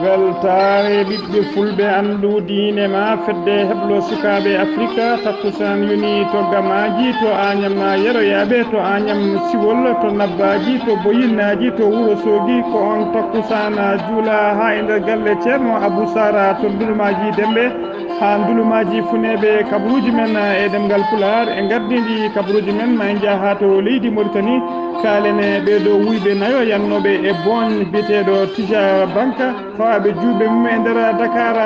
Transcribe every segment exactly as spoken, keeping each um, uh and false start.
Weltaare ɓiɓɓe fulɓe, anndu diine ma, fedde heblo sukaaɓe Afrika. Takkusaan yoni to Gamaaji, to Añam Yeroyaaɓe, to Añam Siwol, to Nabbaaji, to Boyinnaaji, to Wuro Soogi. Ko on takkusaan juula haa e nder galle Ceerno Abuu Saara to Ndulumaaji Demmbe, haa Ndulumaaji Funeeɓe, kabaruuji men e ɗemngal Pulaar, e ngardiindi kabaruuji men, ma en njaha to leydi Moritani. Kaalen e ɓee ɗoo wuyɓe nayo yannooɓe e booñ biyeteeɗo Tija Banka, fawaaɓe juuɗe mum e nder Dakar.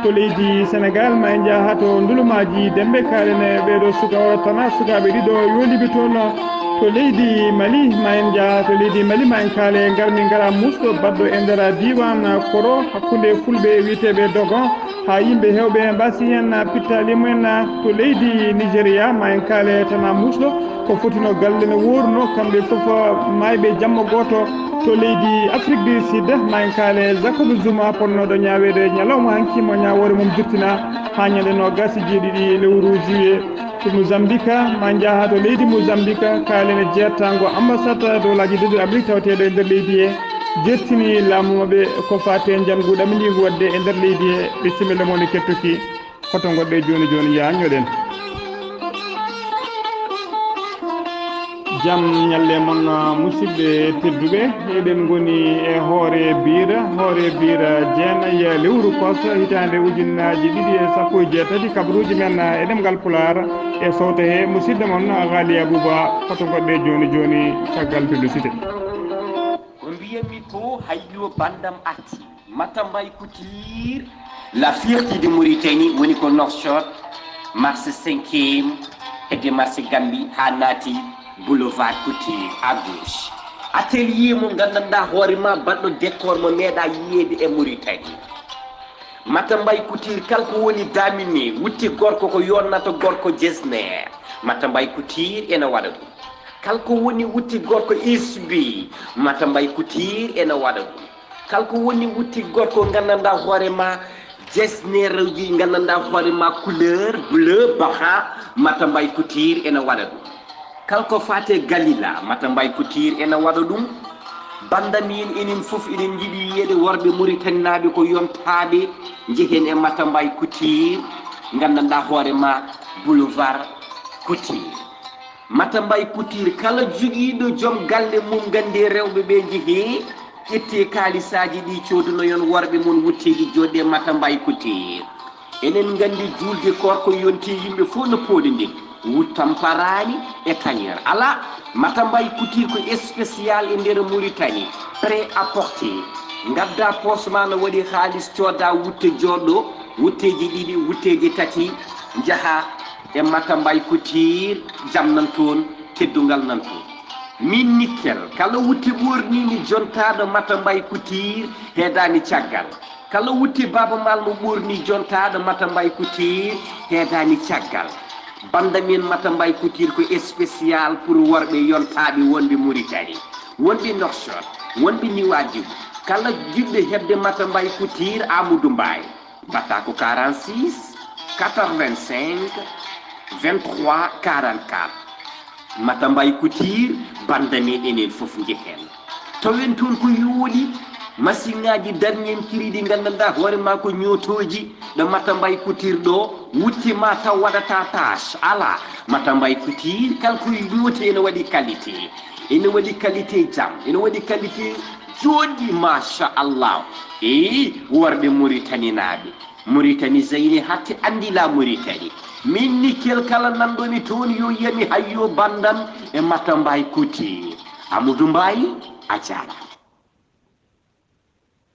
To leydi Senegaal, ma en njaha to Ndulumaaji Demmbe, kaalen e ɓee ɗoo suka-, tana sukaaɓe ɗiɗo yondiiɓe toon to leydi Mali. Ma en njaha to leydi Mali, ma en kaale ngarmi ngara muusɗo baɗɗo e nder diiwaan Koro hakkunde fulɓe wiyeteeɓe Dogon, haa yimɓe heewɓe mbaasi heen pittaali mumen. To leydi Nigeriya, ma en kaale tana muusɗo ko fotino galle no wooruno, kamɓe fof maayɓe jamma gooto. To leydi Afrique du Sud, ma en kaale Jacob Zuma, ponnooɗo ñaaweede ñalawma hanki, mo ñaawoore mum jirtina haa ñande noogaas e jeeɗiɗi lewru juillet. To Mozambique, ma njaha to leydi Mozambique, kaalen e jeettaango ambassade dowlaaji ɗiɗi Amerik tawateeɗo e nder leydi he, jettini laamu maɓɓe ko faati e njanngu ɗamindiingu waɗde e nder leydi he. Bisimilla mon e kettuki. Foto goɗɗo e jooni jooni, njaha ñoɗen. Jam ñalle mon, musidɓe tedduɓe. Eɗen ngoni e Hoore Biira. Hoore Biira jeenayi lewru kos hitaande ujunnaaji ɗiɗi e sappo e jeetati. Kabaruuji men e ɗemngal Pulaar e sowte he musidɗo mon Ghaliya Buuba. Foto goɗɗo e jooni jooni caggal publicité. Ko mbiyatmi ko hayyo banndam arti. Matambay Couture, la fierté de Mauritanie, woni ko Nouakchott, marché cinquième, hedde marché Gambie, haa naati boulevard Couture, à gauche. Atelier mo nganndanɗaa hoore ma, baɗɗo décor mo meeɗaa yiyeede e Mauritanie. Matambay Couture, kala ko woni damine, wutte gorko ko yonnata gorko jesner. Matambay Couture ena waɗa ɗum. Kala ko woni wutte gorko S B, Matambay Couture ena waɗa ɗum. Kala ko woni wutte gorko nganndanɗaa hoore ma, jesneruuji nganndanɗaa hoore ma, couleur bleu, baha, Matambay Couture ena waɗa ɗum. Kala ko faati e Galila, Matambay Couture ena waɗa ɗum. Banndam en, enen fof eɗen njiɗi yiyeede worɓe Muritaninaaɓe ko yontaaɓe, njehen e Matambay Couture, nganndanɗaa hoore ma, boulevard Couture. Matambay Couture, kala jogiiɗo joom galle mum, nganndi rewɓe ɓe njehii, ƴetti kaalisaaji ɗi, coodunoyon worɓe mum wutteeji, jooɗde Matambay Couture. Enen nganndi juulde koor ko yonti, yimɓe fof no pooɗi ndin. Wut tamparaani e tañer alaa. Matambay Couture ko spécial e nder Mauritanie, prêt à porter. Ngadda poos ma no waɗi haalis, cooda wutte, jooɗo wutteeji ɗiɗi, wutteeji tati, njaha e Matambay Couture, jam nan toon, teddungal nan toon. Min Nickel, kala wutte ɓoorniimi jontaaɗo Matambay Couture, heedaani caggal. Kala wutte Baaba Maal mo ɓoorni jontaaɗo Matambay Couture, heedaani caggal. Banndam en, Matambay Couture ko spécial pour worɓe yontaaɓe wonɓe Mauritanie, wonɓe Nouakchott, wonɓe Nouadhibou. Kala jiɗɗo heɓde Matambay Couture, Amadou Mbaye. Mbaɗtaa ko quarante-six, quatre-vingt-cinq, vingt-trois, quarante-quatre. Matambay Couture, banndam en, enen fof njehen. Tawen toon ko yooɗi, masiŋaaji darniiɗi, ɗi nganndanɗaa hoore ma ko ñootooji, ɗo Matambay Couture ɗo, wutte ma taw waɗataa tache, alaa. Matambay Couture, kala ko ñooti ene waɗi qualité. Ene waɗi qualité jam, ene waɗi qualité jooɗɗi, machallah. Eey, worɓe Muritaninaaɓe. Mauritanie Zeyni hatte anndi la Mauritanie. Min Nickel, kala nanɗo mi toon yo yiyam, hayyo banndam e Matambay Couture. Amadou Mbaye, a jaaraama.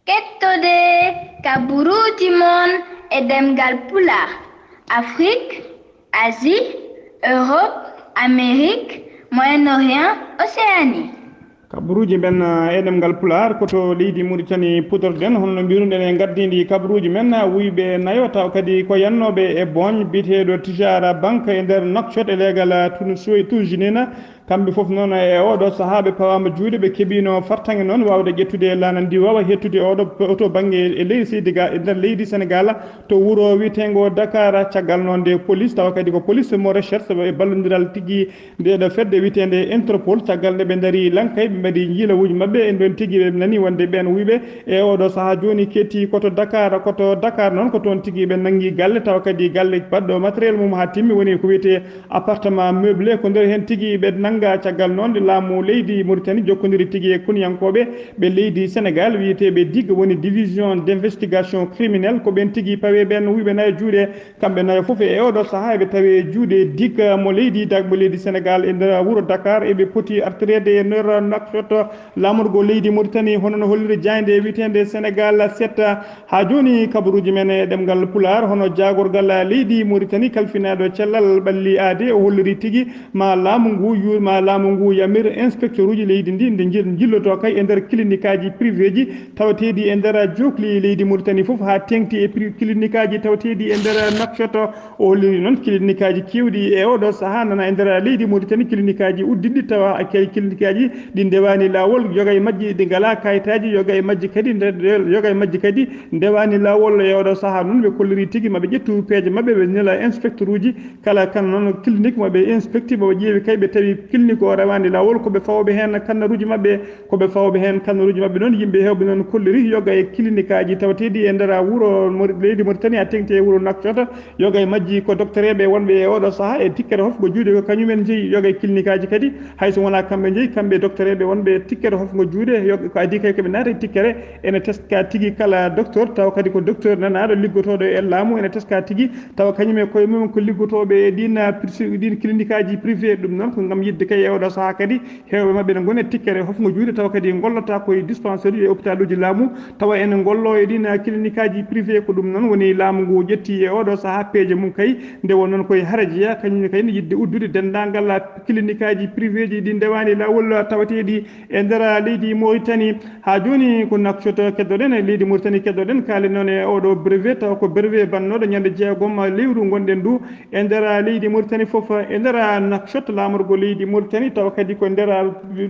Kettode kabaruuji mon e ɗemngal Pulaar, Afrique, Asie, Europe, Amérique, Moyen-Orient, Océanie. Kabaruuji men, eh, e ɗemngal Pulaar, ko to leydi Mauritanie puɗɗorɗen, hono no mbiruɗen e ngardiindi kabaruuji men, wuyɓe nayo, taw kadi ko yannooɓe e booñ biyeteeɗo Tijara Bank e nder Nouakchott e leegal Tunis, Tunjinina. Kamɓe fof noon e oɗo sahaa ɓe pawaama juuɗe, ɓe keɓiino fartaŋŋe noon waawde ƴettude laana ndiwaawa hettude oɗo, oto bannge e leydi Seydiga-, e nder leydi Senegaal, to wuro wiyeteengo Dakar. Caggal noon nde police, tawa kadi ko police mo recherche e ballondiral tigi nde ɗo fedde wiyeteende Interpol, caggal nde ɓe ndarii laŋkay, ɓe mbaɗi njiilawuuji maɓɓe, e ndeen tigi ɓe nani wonde ɓeen wuyɓe e oɗo sahaa jooni ketti ko to Dakar, ko to Dakar noon ko toon tigi ɓe nanngi galle, tawa kadi galle baɗɗo matériel mum haa timmi, woni ko wiyetee appartement meublé, ko nder heen tigi ɓe nannga. Caggal noon nde laamu leydi Mauritanie jokkondiri tigi e koniyankooɓe ɓe leydi Senegaal, wiyeteeɓe dig, woni division d'investigation criminelle, ko ɓeen tigi pawe ɓeen wuyɓe nayo juuɗe. Kamɓe nayo fof e oɗo sahaa eɓe tawi e juuɗe dig mo leydi dag-, mo leydi Senegaal e nder wuro Dakar, eɓe poti artireede e nder Nouakchott, laamorgo leydi Mauritanie, hono no holliri jaaynde wiyeteende Senegaal sept. Haa jooni kabaruuji men e ɗemngal Pulaar, hono jaagorgal leydi Mauritanie kalfinaaɗo cellal ɓalli aade, o holliri tigi ma laamu ngu yu-, ma laamu ngu yamir inspecteur uji leydi ndi nde njil-, njilloto kay e nder kilinikaaji privéji tawateeɗi e nder jookli leydi Mauritanie fof, haa teeŋti e pri-, kilinikaaji tawateeɗi e nder Nouakchott. O holliri noon kilinikaaji keewɗi e oɗo sahaa nana e nder leydi Mauritanie, kilinikaaji uddiɗɗi tawa kay kilinikaaji ɗi ndewaani laawol, yoga e majji ɗi ngalaa kayitaaji, yoga e majji kadi nde, yoga e majji kadi ndewaani laawol. E oɗo sahaa noon ɓe kolliri tigi maɓe ƴettu peeje maɓɓe, ɓe nela inspecteur uji kala, kan noon clinique maɓe inspecti, ɓe ƴeewi kay ɓe tawi clinique o rewaani laawol, ko ɓe fawɓe heen kannaruuji maɓɓe. Ko ɓe fawɓe heen kannaruuji maɓɓe noon, yimɓe heewɓe noon kolliri yoga e kilinikaaji tawateeɗi e nder wuro Mori-, leydi Mauritanie, haa teeŋti e wuro Nouakchott. Yoga e majji ko doktoreeɓe wonɓe e oɗo sahaa e tikkere hofgo juuɗe, ko kañumen njeyi yoga e kilinikaaji kadi, hay so wonaa kamɓe njeyi, kamɓe doktoreeɓe wonɓe e tikkere hofgo juuɗe, yoga ko adii kay ko ɓe naata e tikkere, ene teska tigi kala docteur, tawa kadi ko docteur nanaaɗo liggotooɗo e laamu, ene teska tigi, tawa kañum e koye mum ko liggotooɓe e ɗiin, ah, pri-, ɗiin kilinikaaji privé. Ɗum noon ko ngam yiɗde kay e oɗo sahaa kadi, heewɓe maɓɓe ne ngoni e tikkere hofngo juuɗe, tawa kadi ngollata ko e dispensaire e hôpital uji laamu, tawa ene ngollo e ɗiin, ah, kilinikaaji privé. Ko ɗum noon woni laamu ngu ƴetti e oɗo sahaa peeje mum kay, nde won noon koye harajiya, kañum kay ne yiɗde uddude denndaangal, ah, kilinikaaji privéji ɗi ndewaani laawol, ah, tawateeɗi e nder leydi Mauritanie. Haa jooni ko Nouakchott keddoɗen, e leydi Mauritanie keddoɗen, kaalen noon e oɗo brevet, tawa ko brevet bannooɗo ñande jeegom lewru ngonɗen ndu e nder leydi Mauritanie fof. E nder Nouakchott, laamorgo leydi Mauritanie, tawa kadi ko nder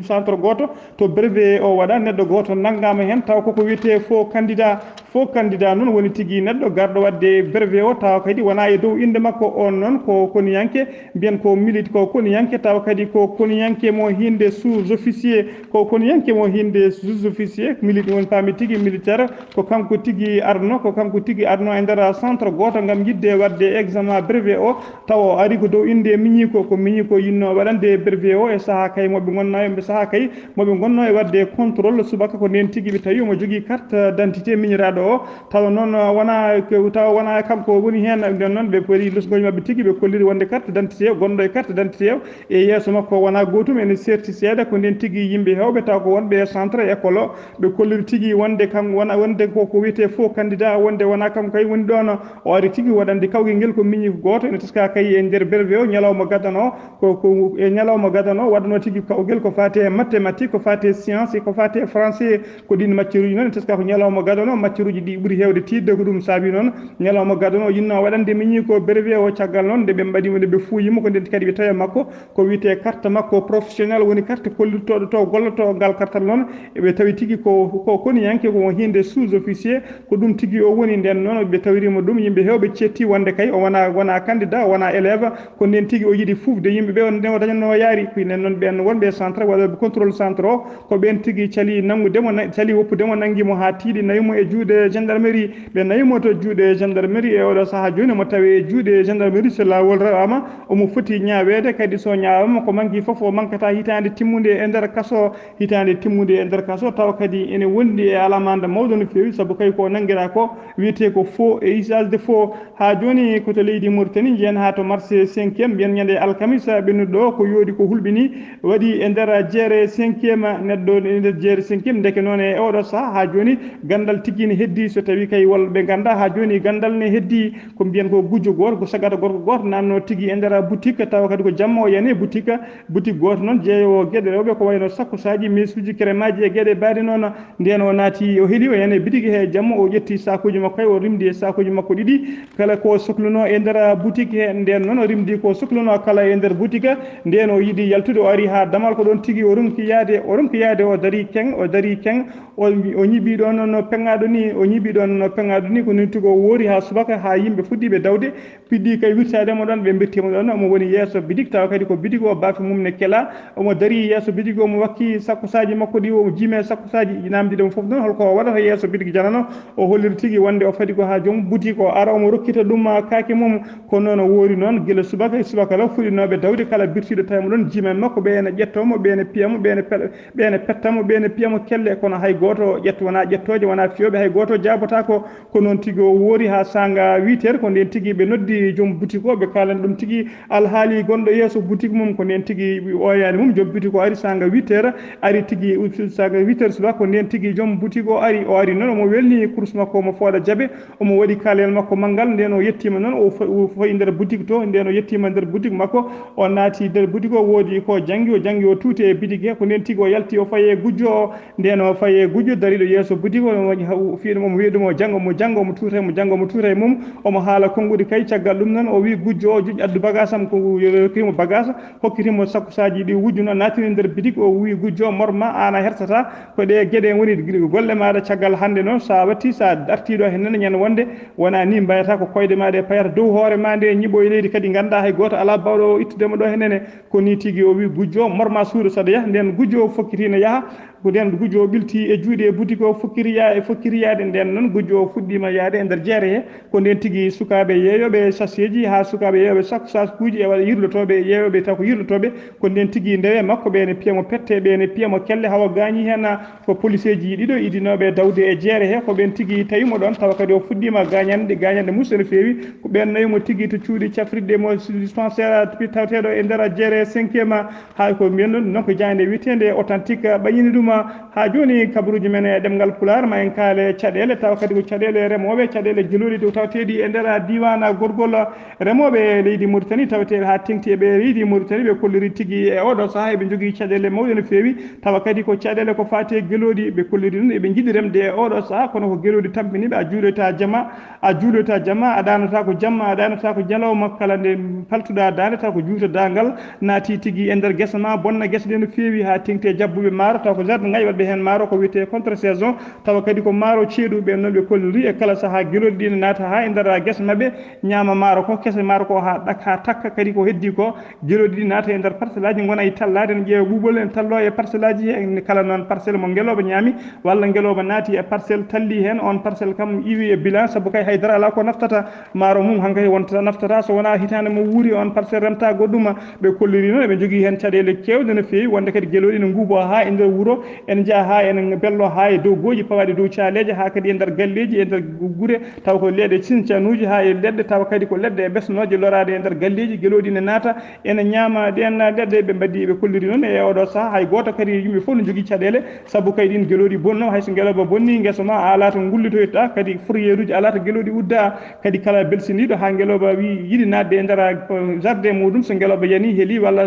centre gooto to brevet o waɗa, neɗɗo gooto nanngaama heen, tawa koko wiyetee faux candidat. Faux candidat noon woni tigi neɗɗo garɗo waɗde brevet o, tawa kadi wonaa e dow innde makko. Oon noon ko koniyanke, mbiyen ko milite, ko koniyanke, tawa kadi ko koniyanke mo hiinde sous-officier, ko koniyanke mo hiinde sous-officier, milite woni paami tigi militaire, ko kanko tigi arno, ko kanko tigi arno e nder centre gooto ngam yiɗde waɗde examen brevet o, tawa o ari ko dow innde miñiiko, ko miñiiko yinnoo waɗande brevet o e sahaa kay mo ɓe ngonnoo e, ɓe sahaa kay mo ɓe ngonnoo e waɗde contrôle subaka, ko ndeen tigi ɓe tawi omo jogii carte d'identité miñiraaɗo o, tawa noon wonaa ko, tawa wonaa kanko woni heen. Nden noon ɓe poti lusngooji maɓɓe tigi, ɓe kolliri wonde carte d'identité o, gonɗo e carte d'identité o e yeeso makko wonaa gootum, ene seerti seeɗa. Ko ndeen tigi yimɓe heewɓe taw ko wonɓe e centre école o, ɓe kolliri tigi wonde kan wona, wonde ko, ko wiyetee faux candidat, wonde wonaa kanko kay woni ɗoon. O ari tigi waɗande kawgel ngel ko miñi gooto, ene teska kay e nder brevet o, ñalawma gadano o, ko, ko e ñalawma gadano o waɗanoo tigi kawgel ko faati e mathématique, ko faati e science, ko faati e français. Ko ɗiin matière uji noon, teska ko ñalawma gadano, matière uji ɗi ɓuri heewde tiiɗde, ko ɗum saabi noon ñalawma gadano o yinnoo waɗande miñiiko brevet o. Caggal noon nde ɓe mbaɗi mo, nde ɓe fuuyi mo, ko ndeen kadi ɓe tawi e makko ko wiyetee carte makko professionnel, woni carte kollirtooɗo to gollotoo. Ngal kartal noon, eɓe tawi tigi ko, ko koniyanke, ko hiinde sous-officier, ko ɗum tigi o woni. Nden noon ɓe tawiri mo ɗum, yimɓe heewɓe ceetti wonde kay o wonaa, wonaa candidat, o wonaa élève, ko ndeen tigi o yiɗi fuufde yimɓe ɓe, o, nde o dañatnoo yaari. Ko nden noon ɓeen wonɓe e centre, waɗooɓe contrôle centre o, ko ɓeen tigi cali nanngude mo, na-, cali woppude mo, nanngi mo haa tiiɗi, nawi mo e juuɗe gendarmerie. Ɓe nawi mo to juuɗe gendarmerie e oɗo sahaa jooni, mo tawi e juuɗe gendarmerie. So laawol rewaama, omo foti ñaaweede, kadi so ñaawaama ko manki fof, o mankata hitaande timmunde e nder kaso, hitaande timmunde e nder kaso, tawa kadi ene wondi e alamanda mawɗo no feewi, sabu kay ko nanngiraa ko wiyetee ko faux et usage de faux. Haa jooni ko to leydi Mauritanie, njiyen haa to marché cinquième, mbiyen ñande alkamisa ɓennuɗo o, ko yooɗi ko hulɓini, waɗi e nder jeere cinquième, neɗɗo e nder jeere cinquième. Ndeke noon e oɗo sahaa, haa jooni ganndal tigi ne heddii, so tawii kay wol ɓe nganndaa, haa jooni ganndal ne heddii. Ko mbiyen ko gujjo gooto, ko sagata gorko gooto naatnoo tigi e nder boutique, tawa kadi ko jamma o yani e boutique. Boutique gooto noon jeeyoowo geɗe rewɓe, ko wayno sakkosaaji, meesuuji, keremaaji e geɗe mbaɗe noon. Ndeen o naati, o heeli, o yani e boutique he jamma, o ƴetti sakuuji makko he, o rimdi e sakuuji makko ɗiɗi, kala ko soklunoo e nder boutique he. Ndeen noon o rimdi ko soklunoo kala e nder boutique, ndeen o yiɗi yaltude, o ari haa damal ko ɗoon tigi o ronki yahde, o ronki yahde, o darii keŋ, o darii keŋ, o, o ñiɓii ɗoon no peŋaaɗo nii, o ñiɓii ɗoon no peŋaaɗo nii, ko noon tigi o woori haa subaka, haa yimɓe fuɗɗii ɓe dawde, piɗɗii kay wirtaade mo ɗoon, ɓe mbirtii mo ɗoon, omo woni yeeso bitik, tawa kadi ko bitik o baafe mum ne kelaa, omo darii yeeso bitik, omo wakki sakkusaaji makko ɗi, omo jiimi e sakkusaaji, namdi ɗum fof noon, holko o waɗata yeeso bitik janano, o holliri tigi wonde o fadi ko haa joom butik o ara, omo rokkita ɗum kaake mum, ko noon o woori noon, gila subaka e subaka law fuɗɗinooɓe dawde, kala birtiiɗo tawi mo ɗoon, jiimi e makko, ɓe ene ƴettoo mo, ɓe ene piya mo, ɓe ene pe-, ɓe ene petta mo, ɓe ene piya mo kelle, kono hay gooto ƴetto, wonaa ƴettooje, wonaa fiyooɓe, hay gooto jaabotaako. Ko noon tigi o woori haa saanga huit heures, ko ndeen tigi ɓe noddi joom butik o, ɓe kaalani ɗum tigi alhaali gonɗo yeeso butik mum, ko ndeen tigi ɓe ooyaani mum, joom butik o ari saanga huit heures, ari tigi saanga huit heures subaka, ko ndeen tigi joom butik o ari, o ari noon omo welni kurus makko, omo fooɗa jaɓe, omo waɗi kaalel makko manngal, ndeen o yettiima noon, o fo-, o fayi nder butik to, ndeen o yettiima nder butik makko, o naati nder butik o, woodi ko janngi, o janngi, o tuuti e bitik he, ko ndeen tigi o yalti, o fayi e gujjo o, ndeen o fayi e gujjo dariiɗo yeeso butik o, omo waɗi ha-, o fiya ɗum, omo wiya ɗum o janngo, omo janngo, omo tuuta, omo janngo, omo tuuta e mum, omo haala konnguɗi kay, caggal ɗum noon, o wiyi gujjo o, "Joƴƴ, addu bagaas am," ko yo-, yokkimo bagaas, hokkitimo sakkusaaji ɗi wujjuno, naatini nder bitik o, wiyi gujjo o, "Morma, aan a hersataa, ko ɗe geɗe woni golle maaɗa caggal hannde noon, so a watti, so a artii ɗo hennene ñande wonde, wonaa ni mbayata ko koyɗe maaɗa e payata dow hoore ma nde, ñiɓo e leydi kadi nganndaa hay gooto alaa baawɗo o ittude mo ɗo hennene." Ko ni tigi o wi gujjo o, "Morma suuɗo saɗa yah." Nden gujjo o fokkiti no yaha, ko nden gujjo o ɓilti e juuɗe e butik o fokkiti ya-, e fokkiti yaade. Nden noon gujjo o fuɗɗiima yaade e nder jeere he. Ko nden tigi sukaaɓe yeeyooɓe sachet ji haa sukaaɓe yeeyooɓe sak-, saakuuji e waɗa yirlotooɓe, yeeyooɓe taw ko yirlotooɓe. Ko nden tigi ndewe makko ɓe ne piya mo pette, ɓe ne piya mo kelle, hawa gaañi heen ko poliseeji ɗiɗo idinooɓe dawde e jeere he. Ko ɓeen tigi tawi mo ɗoon, tawa kadi o fuɗɗiima gaañanɗe, gaañanɗe muusɗe no feewi. Ko ɓeen nawi mo tigi to cuuɗi cafrirɗe mo dispensaire taweteeɗo e nder jeere cinquième. Hay ko mbiyen ɗum, donc, jaaynde wiyeteende Authentique ɓayyini ɗum. Haa jooni, kabaruuji men e ɗemngal Pulaar, ma en kaale caɗeele, tawa kadi ko caɗeele remooɓe, caɗeele gelooɗi ɗo tawateeɗi e nder diiwaan gorgol remooɓe leydi Mauritanie, tawateeɓe haa teŋti e ɓe leydi Mauritanie, ɓe kolliri tigi e oɗo sahaa eɓe njogii caɗeele mawɗe no feewi, tawa kadi ko caɗeele ko faati e gelooɗi, ɓe kolliri ɗum, eɓe njiɗi remde e oɗo sahaa, kono ko gelooɗi tampiniiɓe, a juuloyta jama, a juuloyta jama, a ɗaanata ko jamma, a ɗaanata ko ñalawma, kala nde paltuɗa daande, taw ko juuta daangal, naati tigi e nder gesa ma, bonna gesa ɗe no feewi haa teŋti e jabbuɓe maaro, taw ko jardin ngaji waɗɓe heen maaro, ko wiyetee contre saison, tawa kadi ko maaro ceeɗu, ɓeen noon ɓe kolliri e kala sahaa gelooɗi ɗi ne naata haa e nder gesa maɓɓe, ñaama maaro ko, kese maaro ko haa ɗak-, haa takka, kadi ko heddii ko, gelooɗi ɗi naata e nder parcelle aji, ngona e tallaade, ne ƴeewa ɓuuɓol, en tallo e parcelle aji he, en kala noon parcelle mo ngelooba ñaami, walla ngelooba naati e parcelle talli heen, oon parcelle kam iwi e bilan, sabu kay hay dara alaa ko naftata maaro mum, hankadi wonta naftata, so wonaa hitaande mo wuuri, oon parcelle remta goɗɗum. Ɓe kolliri noon, eɓe njogii heen caɗeele keewɗe no feewi, wonde kadi gelooɗi ne nguubo haa e nder wuro, en njaha haa en bello haa e dow gooƴi pawaaɗi dow caaleeje, haa kadi e nder galleeji, e nder gure, taw ko leɗɗe cincanuuji haa e leɗɗe, tawa kadi ko leɗɗe e besnooje loraade e nder galleeji, gelooɗi ne naata, ene ñaama ɗeen leɗɗe. Ɓe mbaɗi, ɓe kolliri noon e oɗo sahaa, hay gooto kadi, yimɓe fof no njogii caɗeele, sabu kay ɗiin gelooɗi bonnoo, hay so ngelooba bonnii ngesa ma, a alaa to ngullitoyta, kadi fourrière uji alaa to gelooɗi udda, kadi kala belsiniiɗo haa ngelooba wi yiɗi naatde e nder, uh, jardin muɗum, so ngelooba yanii, heli walla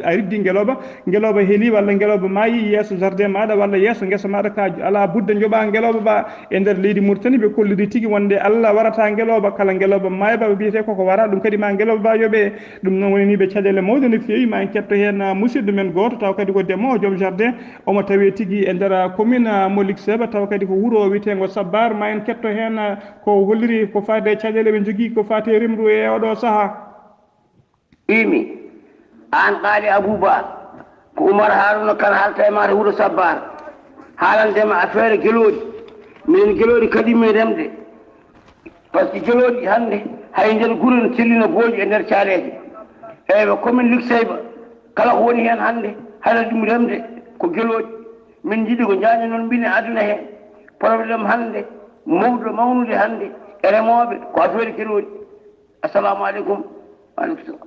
a riddi ngelooba, ngelooba heli walla ngelooba maayi yeeso jardin maaɗa walla yeeso ngesa maaɗa, ka alaa budda njoɓa ngelooba ba. E nder leydi Mauritanie, ɓe kolliri tigi wonde Allah warata ngelooba, kala ngelooba maayba, ɓe mbiyetee koko wara, ɗum kadi ma ngelooba ba yoɓe. Ɗum noon woni ni ɓe caɗeele mawɗe no feewi, ma en ketto heen, ah, musidɗo men gooto, taw kadi ko ndemoowo, joom jardin, omo tawee tigi e nder, ah, commune, ah, mo Likseba, tawa kadi ko wuro wiyeteengo Sabbar, ma en ketto heen, ah, ko holliri ko faati e caɗeele ɓe njogii, ko faati e remru e oɗo sahaa. Imi, aan Qaali Abuba, ko Umar Haruna Kan haalta e maa to wuro Sabbar. Haalande ma affaire gelooɗi. Minen gelooɗi kadi min remde. Par ce que gelooɗi hannde, hay nder gure no telli no gooƴi e nder caaleeje. Eywa, commune Likseyba, kala ko woni heen hannde, haɗa ɗum remde ko gelooɗi. Min njiɗi ko njaaña noon mbine aduna he. Problème hannde, mawɗo mawnude hannde e remooɓe, ko affaire gelooɗi. Assalamu aleykum. Wa aleykum salam.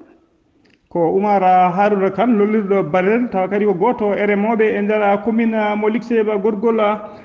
Ko Umar Haruna Kan, lollirɗo Barel, tawa kadi ko gooto e remooɓe e nder commune mo Likseyba Gorgol.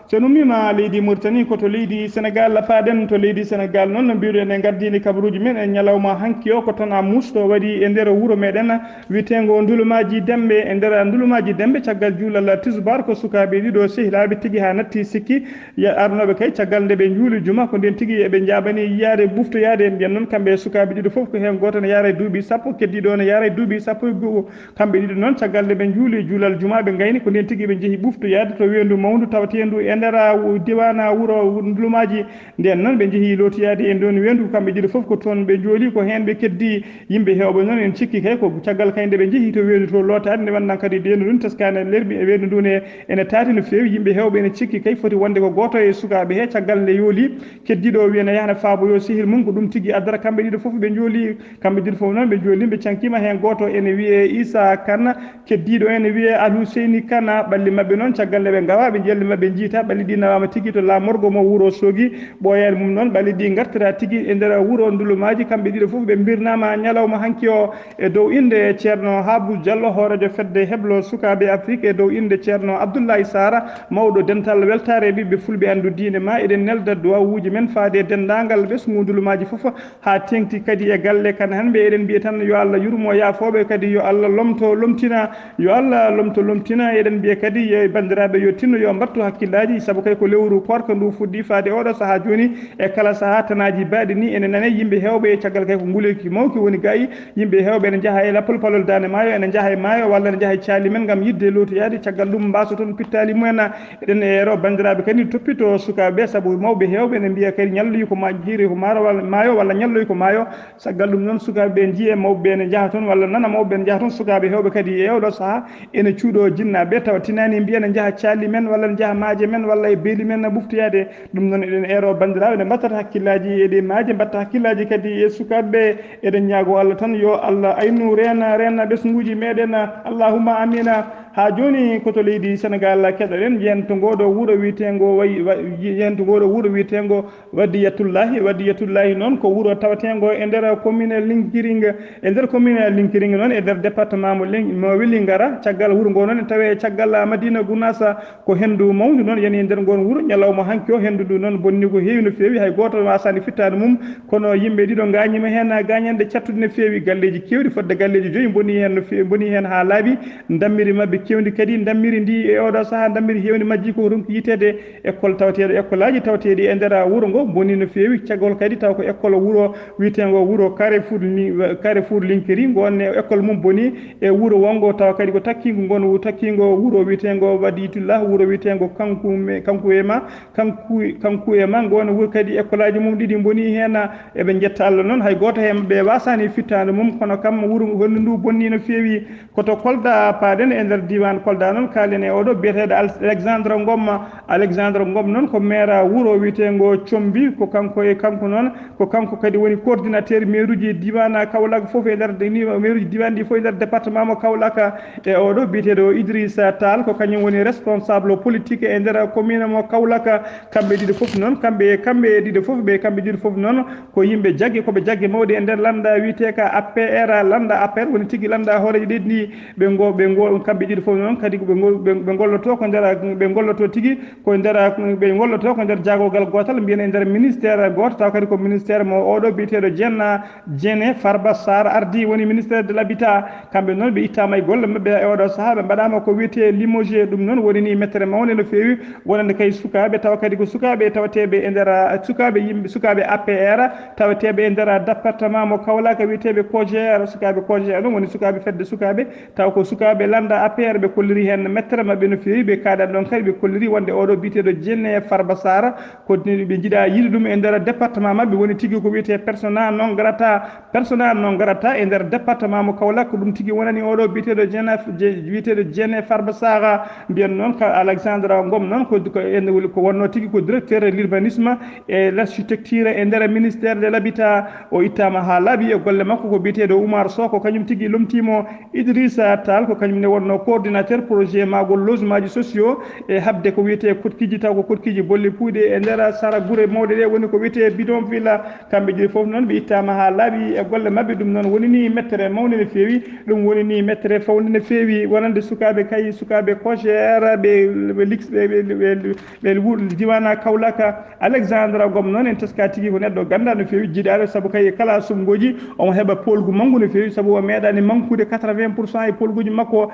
So en ummiima leydi Mauritanie, ko to leydi Senegal paaɗen. To leydi Senegal noon, no mbiruɗen e ngardiindi kabaruuji men e ñalawma hanki o, ko toon a muusɗo waɗi e nder wuro meɗen wiyeteengo Ndulumaaji Demɓe. E nder Ndulumaaji Demɓe, caggal juulal tisubaar, ko sukaaɓe ɗiɗo sehilaaɓe tigi haa natti sikki, ya-, arnooɓe kay caggal nde ɓe njuuli juma, ko ndeen tigi eɓe njaabani yiyaade, buftoyaade. Mbiyen noon, kamɓe e sukaaɓe ɗiɗo fof, ko heen gooto ne yaara e duuɓi sappo, keddiiɗo o ne yaara e duuɓi sappo e go'o. Kamɓe ɗiɗo noon, caggal nde ɓe njuuli juulal jumaa, ɓe ngayni, ko ndeen tigi ɓe njehi ɓuftoyaade to weendu mawndu tawateendu e nder, a, wu-, diiwaan, a, wuro Ndulumaaji. Ndeen noon, ɓe njehi lootoyaade e ndoon weendu, kamɓe ɗiɗo fof ko toon ɓe njooli, ko heen ɓe keddii. Yimɓe heewɓe noon en cikki kay ko caggal kay nde ɓe njehi to weendu to lootaade, nde wonno kadi ndeendu ndun teskaani e lerbi e weendu ndun e ene taati no feewi. Yimɓe heewɓe ene cikki kay foti wonde ko gooto e sukaaɓe he caggal nde yooli. Keddiiɗo o wiyi ene yahna faabo yo sehil mum, ko ɗum tigi addata. Kamɓe ɗiɗo fof ɓe njooli, kamɓe ɗiɗo fof noon ɓe njooli, ɓe cankiima. Heen gooto ene wiyee Issa Kane, keddiiɗo ene wiyee Alhuseyni Kane. Ɓalli maɓɓe noon, caggal nde ɓe ngawaa, ɓe njehi, ɓalli maɓɓe njiita, ɓalli ɗi nawaama tigi to laamorgo mo wuro Soogi. Ɓooyaani mum noon, ɓalli ɗi ngartiraa tigi e nder wuro Ndulumaaji. Kamɓe ɗiɗo fof ɓe mbirnaama ñalawma hanki o e dow innde Ceerno Habu Jallo, hooreejo fedde heblo sukaaɓe Afrik, e dow innde Ceerno Abdullahi Saara, mawɗo dental weltaare ɓiɓɓe fulɓe anndu diine ma. Eɗen nelda duwawuuji men faade e denndaangal ɓesngu Ndulumaaji fof, haa teeŋti kadi e galle Kane Hanɓe. Eɗen mbiya tan yo Allah yurmo yaafooɓe, kadi yo Allah lomto lomtina, yo Allah lomto lomtina. Eɗen mbiya kadi yo banndiraaɓe yo tinno, yo mbattu hakkillaaji, sabu kay ko lewru koorka ndu fuɗɗii faade oɗo sahaa jooni. E kala sahaa tanaaji baaɗi ni ene nane, yimɓe heewɓe e caggal kay ko nguleeki mawki woni gayi. Yimɓe heewɓe ene njaha e lappol palol Daande Maayo, ene njaha e maayo walla ene njaha e caali men ngam yiɗde lootoyaade. Caggal ɗum mbaaso toon pittaali mumen. Eɗen eero banndiraaɓe kadi toppito sukaaɓe ɓe, sabu mawɓe heewɓe ene mbiya kadi ñalloyi ko ma-, jiiri ko maaro walla maayo walla ñalloyi ko maayo. Caggal ɗum noon, sukaaɓe ɓe njiye mawɓe ɓe ene njaha toon walla nana mawɓe ɓe ene njaha toon. Sukaaɓe heewɓe kadi e oɗo sahaa ene cuuɗo jinnaaɓe tawa tinaani mbiya ene njaha caali men walla ene njaha maaje men walla e beeli men ɓuftoyaade. Ɗum noon eɗen eero banndiraaɓe nde mbattata hakkillaaji e ɗe maaje, mbatta hakkillaaji kadi e sukaaɓe ɓe. Eɗen ñaago Allah tan yo Allah aynu reena, reena ɓesnguuji meɗen. Allahumma amina. Haa jooni ko to leydi Senegal keɗoɗen, yiyannde ngoo ɗo wuro wiyeteengo wayi, wa-, yiyannde ngoo ɗo wuro wiyeteengo Wadiyatullahi. Wadiyatullahi noon ko wuro taweteengo e nder commune Linkiring. E nder commune Linkiring noon, e nder département mo Ling-, mo Vélingara, caggal wuro ngoo noon ene tawee caggal Madina Gunaas. Ko henndu mawndu noon yani e nder ngoon wuro ñalawma hanki o. Henndu ndu noon bonni ko heewi no feewi, hay gooto waasaani fittaandu mum, kono yimɓe ɗiɗo ngaañiima heen gaañannde cattude no feewi. Galleeji keewɗi, fodde galleeji joyi mboni heen no feewi, mboni heen haa laaɓi. Ndammiri maɓɓe keewndi kadi, ndammiri ndi e oɗo sahaa, ndammiri heewndi majji ko ronki yiteede. École taweteeɗo, école aji taweteeɗi e nder wuro ngo mboni no feewi. Caggal kadi taw ko école wuro wiyeteengo wuro Carrefour Li-, Carrefour Linkiri, ngoon ne école mum boni. E wuro wonngo tawa kadi ko takkiingo, ngoon wu-, takkiingo wuro wiyeteengo Wadiyatullah, wuro wiyeteengo Kanku me-, Kanku e ma, Kanku, Kanku e ma, ngoon wuro kadi école aji mum ɗiɗi mboni heen. Eɓe njetta Allah noon, hay gooto heen ɓe waasaani fittaandu mum, kono kam wuro ngo henndu ndu bonni no feewi. Ko to Kolda paaɗen, e nder diiwaan Kolda noon, kaalen e oɗo biyeteeɗo Al-, Alexandre Ngom. Alexandre Ngom noon ko maire wuro wiyeteengo Combi, ko kanko e kanko noon, ko kanko kadi woni coordinateur mairuuji diiwaan Kaolack fof e nder de-, ni-, mairuuji diiwaan ɗi fof e nder département mo Kaolack. E oɗo biyeteeɗo Idrissa Tall, ko kañum woni responsable politique e nder commune mo Kaolack. Kamɓe ɗiɗo fof noon, kamɓe, kamɓe ɗiɗo fof, ɓe, kamɓe ɗiɗo fof noon, ko yimɓe jagge, ko ɓe jagge mawɗe e nder lannda wiyetee ka A P R, lannda A P R woni tigi lannda hooreejo leydi ndi. Ɓe ngo, ɓe ngo, kamɓe ɗiɗo fof noon kadi ko ɓe ngo-, ɓe, ɓe ngolloto ko nder, ɓe ngolloto tigi ko nder, ɓe ngolloto ko nder jaagogal gootal, mbiyen e nder ministère gooto, taw kadi ko ministère mo oɗo biyeteeɗo Dieng, Dieng Farba Sarr ardi, woni ministère de l'habitat. Kamɓe noon ɓe ittaama e golle maɓɓe e oɗo sahaa, ɓe mbaɗaama ko wiyetee limogé. Ɗum noon woni ni mettere mawnde no feewi, wonande kay sukaaɓe, tawa kadi ko sukaaɓe tawateeɓe e nder, ah, sukaaɓe yimɓe, sukaaɓe A P R tawateeɓe e nder département mo Kaolack, wiyeteeɓe COJER. Sukaaɓe COJER noon woni sukaaɓe fedde sukaaɓe, taw ko sukaaɓe lannda A P R. Ɓe kolliri heen mettere maɓɓe no feewi, ɓe kaaɗan ɗoon kadi, ɓe kolliri wonde oɗo biyeteeɗo Dieng Farba Sarr, ko ɓe njiɗaa yiide ɗum e nder département maɓɓe, woni tigi ko wiyetee persona non grata. Persona non grata e nder département mo Kaolack, ko ɗum tigi wonani oɗo biyeteeɗo Dieng, je-, biyeteeɗo Dieng Farba Sarr. Mbiyen noon ka Alexandre Ngom noon ko, ko en woni, ko wonnoo tigi ko directeur l'urbanisme et l'architecture e nder ministère de l'habitat. O ittaama haa laaɓi e golle makko, ko biyeteeɗo Oumar Sow, ko kañum tigi lomtiimo. Idrissa Tall ko kañum ne wonnoo coordinateur projet maagol logements sociaux e haɓde ko wiyetee koɗkiiji, taw ko koɗkiiji bolle puuyɗe e nder sara gure mawɗe ɗe, woni ko wiyetee bidonville. Kamɓe joyi fof noon ɓe ittaama haa laaɓi e golle maɓɓe. Ɗum noon woni ni mettere mawnde no feewi, ɗum woni ni mettere fawnde no feewi, wonande sukaaɓe kay, sukaaɓe COJER, ɓe, ɓe liks-, ɓe, ɓe, ɓe, ɓe wur-, diiwaan Kaolack. Alexandre Ngom noon en teska tigi ko neɗɗo gannda no feewi, jiiɗaaɗo, sabu kay e kala suɓngooji omo heɓa poolgu manngu no feewi, sabu o meeɗaani mankude quatre-vingts pour cent e poolguuji makko.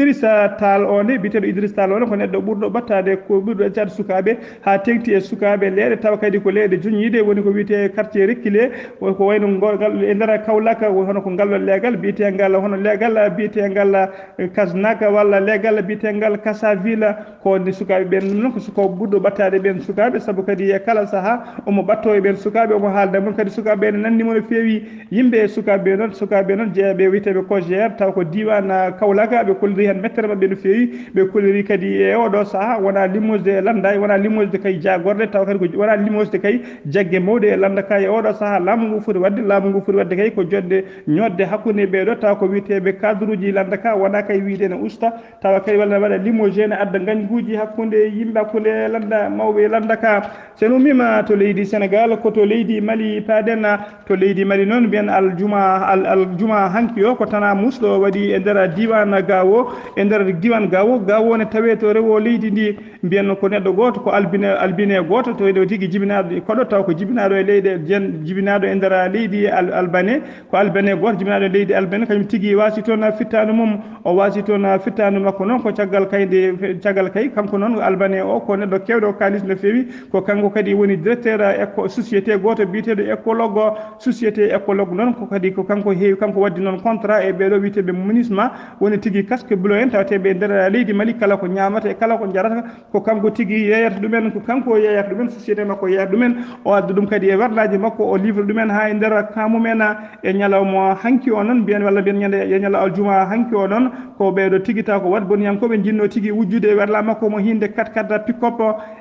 Idrissa Tall o ne, biyeteeɗo Idrissa Tall o ne, ko neɗɗo ɓurɗo ɓattaade, ko ɓurɗo ƴettaade sukaaɓe, haa teeŋti e sukaaɓe leyɗe, tawa kadi ko leyɗe joñiiɗe, woni ko wiyetee quartier reculé, o ko wayno ngol, ngal e nder Kaolack, hono ko ngal ɗo leegal biyeteengal, hono leegal biyeteengal, eh, Kasnack, walla leegal biyeteengal Kassaville, ko wonde sukaaɓe ɓeen, ɗum noon ko suko ɓurɗo ɓattaade ɓeen sukaaɓe, sabu kadi e kala sahaa omo ɓattoo e ɓeen sukaaɓe, omo haalda mum kadi sukaaɓe ɓeen nanndi mo no feewi. Yimɓe e sukaaɓe ɓe noon, sukaaɓe ɓe noon jeeyaɓe wiyetee ɓe COJER, taw ko diiwaan, ah, Kaolack, ɓe kolliri heen mettere maɓɓe no feewi. Ɓe kolliri kadi e oɗo sahaa, wonaa limosde e lannda, wonaa limosde kay jaagorɗe, taw kadi ko wonaa limosde kay jagge mawɗe e lannda ka e oɗo sahaa. Laamu ngu foti waɗde, laamu ngu foti waɗde kay ko joɗde ñoodde hakkunde ɓee ɗo, taw ko wiyeteeɓe cadre uji lannda ka, wonaa kay wiyde ene usta, tawa kadi walla waɗa limogé ne adda ngañguuji hakkunde yimɓe, hakkunde lannda, mawɓe e lannda ka. So en ummiima to leydi Senegaal, ko to leydi Mali paaɗen. To leydi Mali noon, mbiyen aljuma, al-, aljuma hanki o, ko tanaa musɗo waɗi e nder diiwaan Gaawo, e nder diiwaan Gaawo. Gaawo ne tawee to rewo leydi ndi, mbiyen ko neɗɗo gooto, ko albine, albine gooto, to ene tigi jibinaaɗo e koɗo, taw ko jibinaaɗo e leyɗe, jen-, jibinaaɗo e nder leydi al-, Albane. Ko Albane gooto jibinaaɗo e leydi Albane, kañum tigi waasi toon fittaandu mum. O waasi toon fittaandu makko noon ko caggal kay nde, caggal kay kanko noon Albane o ko neɗɗo keewɗo kaalis no feewi. Ko kanko kadi woni directeur éco-, société gooto biyeteeɗo Ecologue. Société Ecologue noon ko kadi ko kanko heewi, kanko waddi noon contrat e ɓee ɗo wiyeteeɓe MINUSMA, woni tigi casque bleu en, tawateeɓe e nder leydi Mali, kala ko ñaamata e kala ko jarata, ko kanko tigi yeeyata ɗumen, ko kanko yeeyata ɗumen, société makko yeeyata ɗumen. O adda ɗum kadi e werlaaji makko, o livre ɗumen haa e nder kamumen e ñalawma hanki o noon, mbiyen walla mbiyen ñande, e ñalawma aljuma hanki o noon. Ko ɓee ɗo tigi taw ko waɗ boniyankooɓe njinnoo tigi wujjude e werlaa makko mo hinnde quatre quatre pick-up,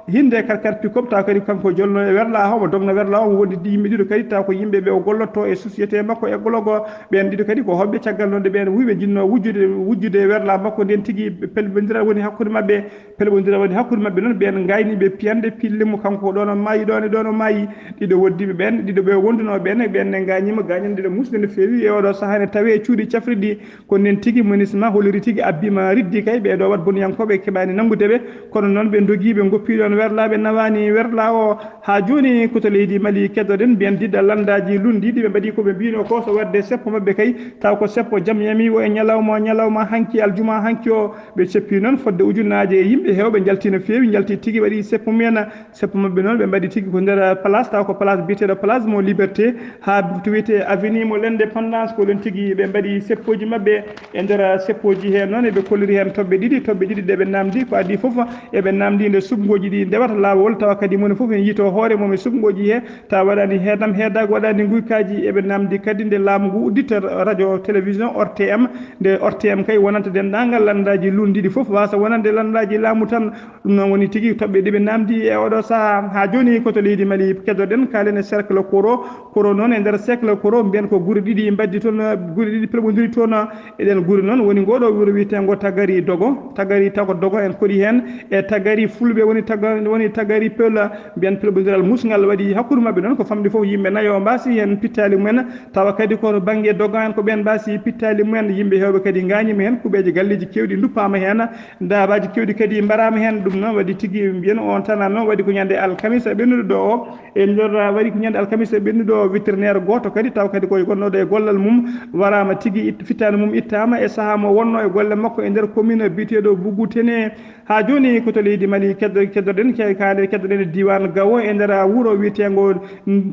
hinnde quatre quatre pick-up, taw kadi kanko jolno e werlaa o, mo dogno werlaa o, mo wondi yimɓe ɗiɗo kadi, taw ko yimɓe ɓe o gollotoo e société makko e gologo. Ɓeen ɗiɗo kadi ko hoɓɓe, caggal noon nde ɓeen wuyɓe njinnoo wujjude, wujjude e werlaa makko ndeen tigi, pelɓondiral woni hakkunde maɓɓe. Pelɓondiral woni hakkunde maɓɓe noon, ɓeen ngayni ɓe piyande pille mo kanko ɗoon o maayi, ɗoon e ɗoon o maayi. Ɗiɗo woddiiɓe ɓeen, ɗiɗo ɓe wondunoo ɓeen, ɓeen ne ngaañiima, gaañan ɗiɗo muusɗe no feewi. E oɗo sahaa ne tawee e cuuɗi cafriɗi, ko ndeen tigi MINUSMA holliri tigi abbiima riddi kay, ɓee ɗo waɗ boniyankooɓe keɓaani nanngude ɓe. Kono noon ɓe ndogii, ɓe ngoppii ɗoon werlaaɓe, nawaani werlaa o. Haa jooni ko to leydi Mali keddoɗen, mbiyen diɗɗa lanndaaji lunndiiɗi, ɓe mbaɗii ko ɓe mbiyinoo ko, so waɗde seppo maɓɓe kay, taw ko seppo jam yami o e ñalawma, ñalawma hanki, aljuma hanki o. Ɓe ceppi noon fodde ujunnaaje e yimɓe heewɓe, njalti no feewi, njalti tigi, waɗi seppo mumen. Seppo maɓɓe noon, ɓe mbaɗi tigi ko nder place, taw ko place biyeteeɗo Place mo Liberté, haa to wiyetee Avenue mo l'Indépendance, ko ɗoon tigi ɓe mbaɗi seppooji maɓɓe. E nder seppooji heen noon, eɓe kolliri heen toɓɓe ɗiɗi, toɓɓe ɗiɗi ɗe ɓe naamndi, ko adii fof eɓe naamndi nde suɓngooji ɗi ndewata laawol, tawa kadi moni fof ene yiytoo hoore mum e suɓngooji he, tawa waɗaani heedam heedaaki, waɗaani nguykaaji. Eɓe naamndi kadi nde laamu ngu uddita radio télévision O R T M, nde O R T M kay wonanta denndaangal lanndaaji lunndiiɗi fof, waasa wonande lanndaaji laamu tan. Ɗum noon woni tigi toɓɓe ɗe ɓe naamndi e oɗo sahaa. Haa jooni ko to leydi Mali keddoɗen, kaalen e cercle Koro. Koro noon, e nder cercle Koro, mbiyen ko gure ɗiɗi mbaddi toon, gure ɗiɗi pelɓondiri toon. Eɗen gure noon woni ngoɗo wuro wiyeteengo Tagari Dogo, Tagari Tago Dogo en koɗi heen, e Tagari Fulɓe woni Taga-, woni Tagari Peul, mbiyen pelɓondiral musngal waɗi hakkunde maɓɓe noon, ko famɗi fof yimɓe nayo mbaasi heen pittaali mumen, tawa kadi ko to bannge Dogo en ko ɓeen mbaasi pittaali mumen, yimɓe heewɓe kadi ngaañiima heen, kuɓeeje galleeji keewɗi nduppaama heen, daabaaji keewɗi kadi mbaraama heen. Ɗum noon waɗi tigi mbiyen on tan noon waɗi ko ñande alkamisa ɓennuɗo ɗo o, e nder waɗi ko ñande alkamisa ɓennuɗo o, vétérinaire gooto kadi, taw kadi ko gonnooɗo e gollal mum, waraama tigi, it-, fittaandu mum ittaama e sahaa mo wonnoo e golle makko e nder commune biyeteeɗo Bugutene. Haa jooni ko to leydi Mali keddo-, keddoɗen, ke-, kaale keddoɗen e diiwaan Gawo e nder wuro wiyeteengo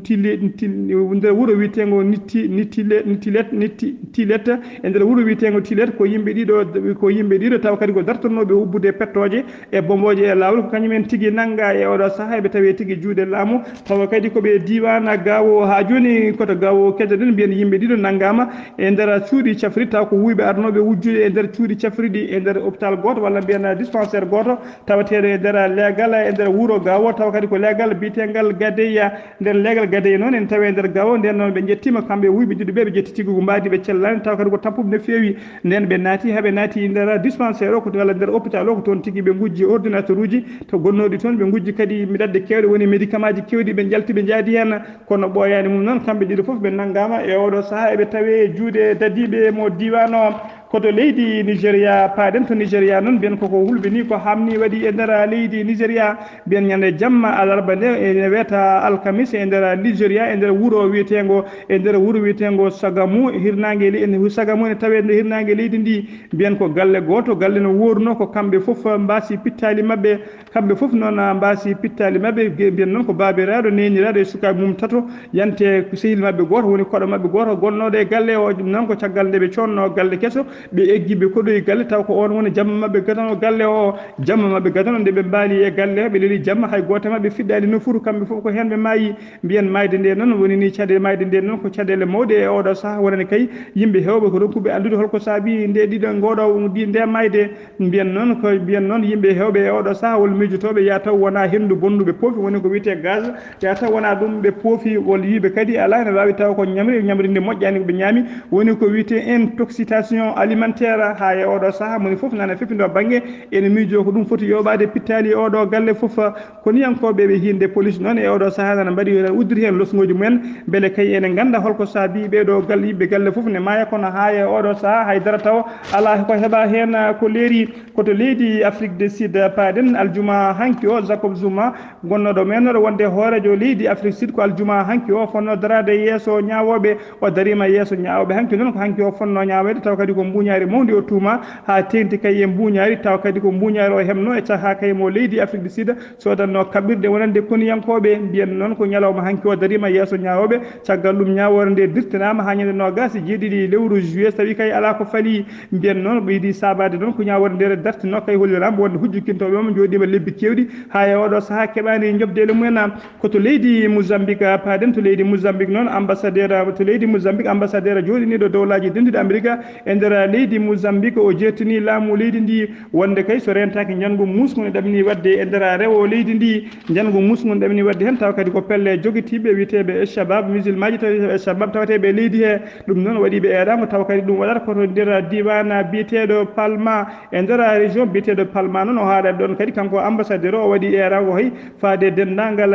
Tile-, Til-, nder wuro wiyeteengo Nitti-, Nittile-, Nittilet-, Nitti-, Tilet, e nder wuro wiyeteengo Tilet, ko yimɓe ɗiɗo, ko yimɓe ɗiɗo taw kadi ko dartotnooɓe ubbude pettooje e bombooje e laawol, ko kañum en tigi nannga e oɗo sahaa, eɓe tawee tigi juuɗe laamu, tawa kadi ko ɓe diiwaan Gawo. Haa jooni ko to Gawo keddoɗen, mbiyen yimɓe ɗiɗo nanngaama e nder cuuɗi cafri, taw ko wuyɓe arnooɓe wujjude e nder cuuɗi cafri ɗi e nder hôpital gooto walla mbiyen dispensaire gooto, tawateeɗo e nder leegal e nder wuro Gawo, tawa kadi ko leegal biyeteengal Gadeya. Nder leegal Gadeya noon en tawee nder Gawo, nden noon ɓe njettiima kamɓe wuyɓe ɗiɗo ɓe, ɓe njetti tigi ko mbaadi ɓe cellaani, tawa kadi ko tappuɓe no feewi. Nden ɓe naati, haa ɓe naati nder dispensaire o, ko to, walla nder hôpital o, ko toon tigi ɓe ngujji ordinateur uji to gonnooɗi toon, ɓe ngujji kadi mi ɗaɗde keewɗe, woni médicament ji keewɗi, ɓe njalti, ɓe njaadi heen. Kono ɓooyaani mum noon, kamɓe ɗiɗo fof ɓe nanngaama e oɗo sahaa, eɓe tawee e juuɗe dadiiɓe mo diiwaan o. Koto leydi Nigeria, paaɗen to Nigeria noon, mbiyen koko hulɓini, ko hamni waɗi e nder leydi Nigeria. Mbiyen ñande jamma alarba nde, ene wiyata alkamis, e nder Nigeria, e nder wuro wiyeteengo, e nder wuro wiyeteengo Sagamu, hirnaange le-, ene, Sagamu ene tawee nder hirnaange leydi ndi. Mbiyen ko galle gooto, galle no wooruno, ko kamɓe fof mbaasi pittaali maɓɓe. Kamɓe fof noon, ah, mbaasi pittaali maɓɓe, ge-, mbiyen noon ko baabiraaɗo, neeniraaɗo e sukaaɓe mum tato, yante ko sehil maɓɓe gooto, woni koɗo maɓɓe gooto gonnooɗo e galle o. Ɗum noon ko caggal nde ɓe coodnoo galle keso, ɓe eggi, ɓe koɗoyi galle, taw ko oon woni jamma maɓɓe gadano galle o. Jamma maɓɓe gadano, nde ɓe mbaali e galle, ɓe leli jamma, hay gooto e maɓɓe fiɗɗaali nofuru, kamɓe fof ko heen ɓe maayi. Mbiyen maayde nde noon woni ni, caɗeele maayde nde noon ko caɗeele mawɗe e oɗo sahaa, wonani kay yimɓe heewɓe ko ronkuɓe anndude holko saabi nde ɗiɗo ngoɗo ndi nde maayde. Mbiyen noon ko, mbiyen noon yimɓe heewɓe e oɗo sahaa walla miijotooɓe, ya taw wonaa henndu bonndu ɓe poofi, woni ko wiyetee gaz, ya taw wonaa ɗum ɓe poofi, walla yiiɓe kadi alaa ene waawi taw ko ñamri, ñamri ndi moƴƴaani ko ɓe ñaami, woni ko wiyetee intoxication alimentaire. Haa e oɗo sahaa moni fof nana feppindo bannge, ene miijoo ko ɗum foti yooɓaade pittaali e oɗo galle fof. Koniyankooɓe ɓe hiinde police noon e oɗo sahaa nana mbaɗi, udditi heen losngooji mumen, mbele kay ene ngannda holko saabi ɓeeɗo galle, yimɓe galle fof ne maaya, kono haa e oɗo sahaa haydara taw alaa ko heɓa heen ko leeri. Koto leydi Afrique du Sud paaɗen, aljuma hanki o, Jacob Zuma, gonnooɗo meenooɗo wonde hooreejo leydi Afrique Sud, ko aljuma hanki o fonnoo daraade yeeso ñaawooɓe. O dariima yeeso ñaawooɓe hanki noon, ko hanki o fonnoo ñaaweede, taw kadi ko mbuuñaari mawndi o tuuma, haa teeŋti kay e mbuuñaari, taw kadi ko mbuuñaari o heɓnoo e caahaa kay mo leydi Afrique du Sud, soodannoo kaɓirɗe wonande koniyankooɓe. Mbiyen noon ko ñalawma hanki o dariima yeeso ñaawooɓe. Caggal ɗum, ñaawoore nde dirtinaama haa ñande noogaas e jeeɗiɗi lewru juillet, so tawii kay alaa ko falii. Mbiyen noon, ɓeydi saabaade noon ko ñaawoore nde dartinoo kay, holliraama wonde hujjukintooɓe mum njooɗiima lebbi keewɗi, haa e oɗo sahaa keɓaani njoɓdeele mumen. Koto leydi Mozambique paaɗen, to leydi Mozambique noon, ambassadeur, to leydi Mozambique, ambassadeur jooɗiniiɗo Dowlaaji Dentuɗi Amerika e nder leydi Mozambique, o jeertinii laamu leydi ndi wonde kay so reentaaki njanngu muusngu ne ɗamini waɗde e nder rewo leydi ndi. Njanngu muusngu ne ɗamini waɗde heen, tawa kadi ko pelle jogitiiɓe wiyeteeɓe Shabab, musulmaaji tawi Shabab tawateeɓe e leydi he. Ɗum noon waɗi ɓe eeraango, tawa kadi ɗum waɗata ko to nder diiwaan biyeteeɗo Palma, e nder région biyeteeɗo Palma noon. O haalani ɗoon kadi kanko ambassadeur o, o waɗi eeraango hay faade denndaangal,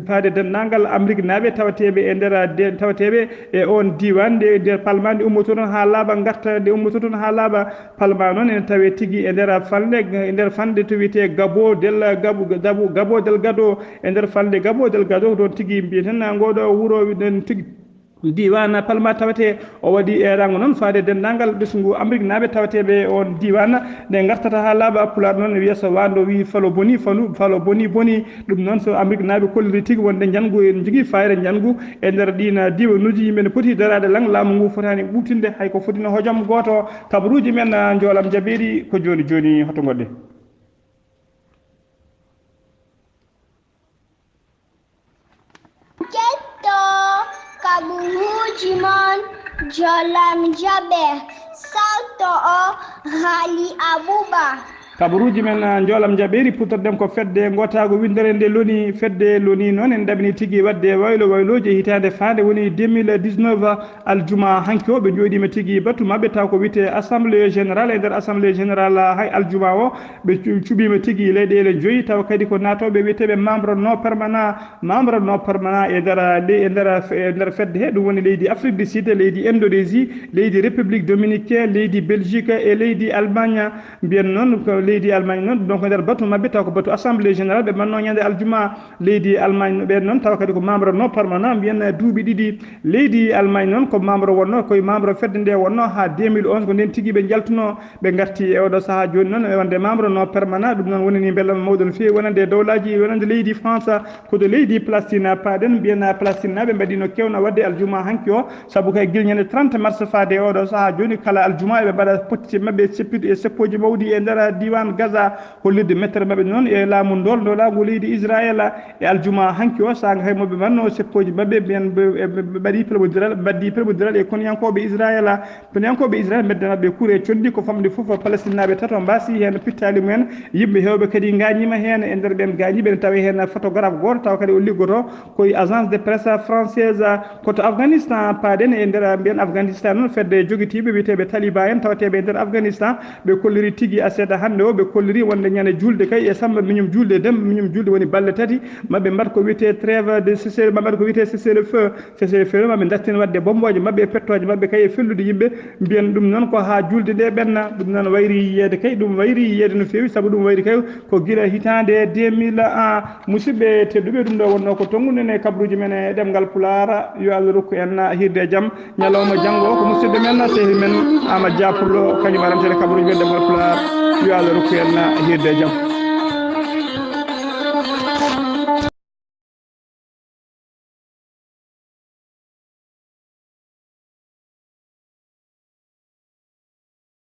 faade denndaangal Amriknaaɓe tawateeɓe e nder de-, tawateeɓe e oon diiwaan, nde nder Palma, nde ummoto toon haa laaɓa ngarta, nde ummoto toon haa laaɓa. Palma noon ene tawee tigi e nder falnde, e nder falnde to wiyetee Gabo del Gabo, Gabo, Gabo del Gado, e nder falnde Gabo del Gado, ɗoon tigi mbiyeten ngooɗo wuro ɗon tigi. Diiwaan Palma tawetee, o waɗi eeraango noon faade denndaangal ɓesngu Amriknaaɓe tawateeɓe e oon diiwaan. Nde ngartata haa laaɓa, Pulaar noon ne wiya so waando wii falo boni, fanu, falo boni boni. Ɗum noon so Amriknaaɓe kolliri tigi wonde njanngu ene jogii faayida, njanngu e nder ɗiin diiwanuuji yimɓe ne poti daraade laŋ, laamu ngu fotaani ɓuuɓtinde hay ko foti no hojom gooto. Kabaruuji men, ah, njoolam jabeeri ko jooni jooni, hoto ngoɗɗe. Ketto kaɓuruuji mon jolam jaɓe salto o Haali Abuba. Kabaruuji men, ah, njoolam jaɓeeri, putorɗen ko fedde ngootaago winndere nde loni. Fedde loni noon en ɗaɓini tigi waɗde waylo waylooji e hitaande faande woni deux mille dix-neuf. Aljuma hanki o ɓe njooɗiima tigi batu maɓɓe taw ko wiyetee assemblée générale. E nder assemblée générale hay aljuma o ɓe cu-, cuɓiima tigi leyɗeele joyi, tawa kadi ko naatooɓe wiyeteeɓe membre non permanent, membre non permanent e nder le-, e nder, e nder fedde he, ɗum woni leydi Afrique du Sud, leydi Indonésie, leydi République dominicaine, leydi Belgique e leydi Allemagne. Mbiyen noon ko leydi Allemagne noon, donc nder batu maɓɓe taw ko batu assemblée générale ɓe mbaɗnoo ñande aljuma. Leydi Allemagne ɓeen noon tawa kadi ko membre non permanent, mbiyen duuɓi ɗiɗi. Leydi Allemagne noon ko membre wonnoo, koye membre fedde nde wonnoo haa deux mille onze, ko ndeen tigi ɓe njaltunoo. Ɓe ngarti e oɗo sahaa jooni noon e wonde membre non permanent. Ɗum noon woni ni mbelama mawɗo no feewi wonande e dowlaaji wonande leydi France. Koto leydi Palestine paaɗen, mbiyen Palestine naaɓe mbaɗiino keewna waɗde aljuma hanki o, sabu kay gila ñande trente mars faade e oɗo sahaa jooni, kala aljuma eɓe mbaɗa potti maɓɓe e seppit-, e seppooji mawɗi e nder diiwaan Gaza. Hollirde mettere maɓɓe noon e laamu ndool-, ndoolaagu leydi Israel e aljuma hanki o, saanga hay mo ɓe mbaɗnoo seppooji maɓɓe, mbiyen ɓe, ɓe, ɓe mbaɗi pelmodiral, ɓe mbaɗdi pelmodiral e koniyankooɓe Israel. Koniyankooɓe Israel mbedda maɓɓe kure conndi ko famɗi fof, Palestinaaɓe tato mbaasi heen pittaali mumen. Yimɓe heewɓe kadi ngaañiima heen, e nder ɓeen gaañiiɓe ene tawee heen photographe gooto, tawa kadi o liggoto koye agence de presse française. Koto Afghanistan paaɗen, e nder mbiyen Afghanistan noon, fedde jogitiiɓe wiyeteeɓe Taliban en tawateeɓe e nder Afghanistan, ɓe kolliri tigi aset hannde Ɗo ɓe kolliri wonde ñande julde kay e samba miñum julde, demba miñum julde woni balɗe tati. Maɓe mbaɗ ko wiyetee trêve de cessez, maɓe mbaɗ ko wiyetee cessez-le-feu. Cessez-le-feu maɓe dartin waɗde bombooje maɓɓe e pettooje maɓɓe kay e fellude yimɓe. Mbiyen ɗum noon ko haa julde nde ɓenna. Ɗum noon wayri yiyeede kay, ɗum wayri yiyeede no feewi, sabu ɗum wayri kay ko gila hitaande deux mille un. Musidɓe tedduɓe, ɗum ɗo wonno ko tonngude e kabaruuji men e ɗemngal Pulaar. Yo Allah rokku en hirde e jam. Ñalawma janngo ko musidɗo men, sehi men Amadou Dia Pullo, kañum arantee kabaruuji men ɗemngal Pulaar. Yo Allah rokku en hirde e jam.